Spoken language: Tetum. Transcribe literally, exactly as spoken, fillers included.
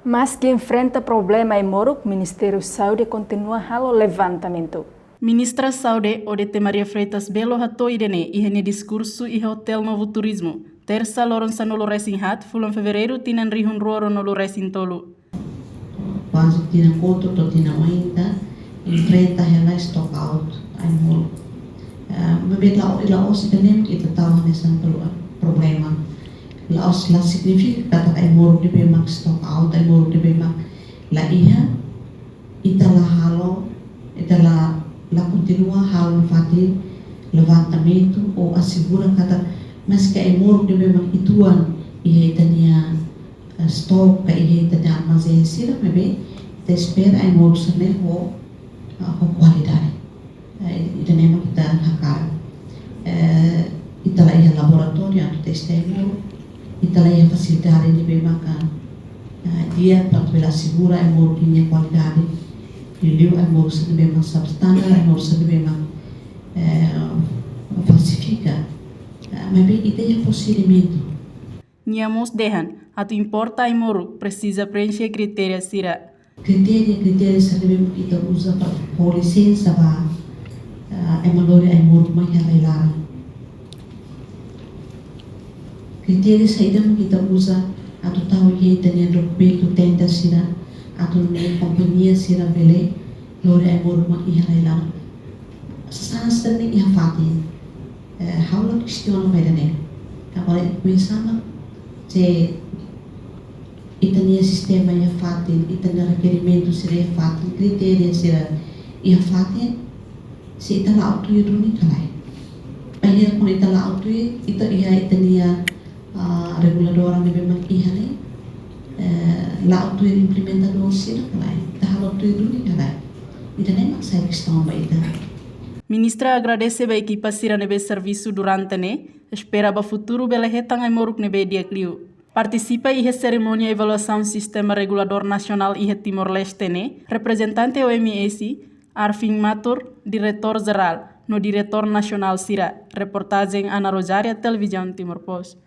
Maski enfrenta problema ai-moruk, Ministériu Saúde kontinua halo levantamentu. Ministra Saúde, Odete Maria Freitas Belo, hato'o ida-ne'e iha nia diskursu iha Hotel Novo Turismo, Tersa, loron sanulu-resin-haat, fulan Fevereiru, tinan rihun rua ruanulu-resin-tolu. Kuaze tinan kotuk to'o tinan oin ita enfrenta hela stock out ai-moruk. Eh, maibé la'o-, la'ós ida-ne'e mak ita tau hanesan pro-, problema. La'ós, la signifika katak ai-moruk ne'ebé mak stock out, ai-moruk ne'ebé mak la iha, ita la halo, ita la, la kontinua halo nafatin levantamentu ou asegura katak maski ai-moruk ne'ebé mak uitoan iha ita-nia, eh, stok ka iha ita-nia armazén sira, maibé ita espera ai-moruk sira-ne'e ho, ah, ho kualidade. Eh, ida-ne'e mak ita hakarak. Eh, ita la iha laboratóriu atu testa ai-moruk, ita la iha fasilidade ne'ebé maka, eh, di'ak para bele asegura ai-moruk nia kualidade. Liuliu ai-moruk sira ne'ebé mak sub-standard, ai-moruk sira ne'ebé mak, eh, falsifika. Eh, maibé ita iha prosedimentu. Nia mós dehan, atu importa ai-moruk, presiza preenxe kritéria sira. Kritéria, kritéria sira ne'ebé mak ita uza para fó lisensa ba, ah, ema lori ai-moruk mai iha rai-laran. Kritéria saida mak ita uza atu tau iha ita-nia dokumentu tender sira, atu nune'e kompañia sira bele lori ai-moruk mai iha rai-laran. Sasán sira-ne'e iha fatin. Eh, ha'u la kestiona ba ida-ne'e. Agora, oinsá mak se ita-nia sistema iha fatin, ita-nia rekerimentu sira iha fatin, kritéria sira iha fatin, se ita la'o tuir duni ka lae. Bainhira kuandu ita la'o tuir, ita iha ita-nia, ah, reguladora ne'ebé mak iha ne'e, eh, la'o tuir implementadór sira ka lae. Ita halo tuir duni ka lae. Ida-ne'e mak sai kestaun ba ita. Ministra agradese ba ekipa sira ne'ebé servisu durante ne'e, espera ba futuru bele hetan ai-moruk ne'ebé di'ak liu. Partisipa iha serimónia evaluasaun Sistema Reguladór Nasionál iha Timor-Leste ne'e, reprezentante O M S, Arvin Matur, Diretór Jerál, no Diretór Nasionál sira. Reportajen Ana Rosária, Televizaun Timor Post.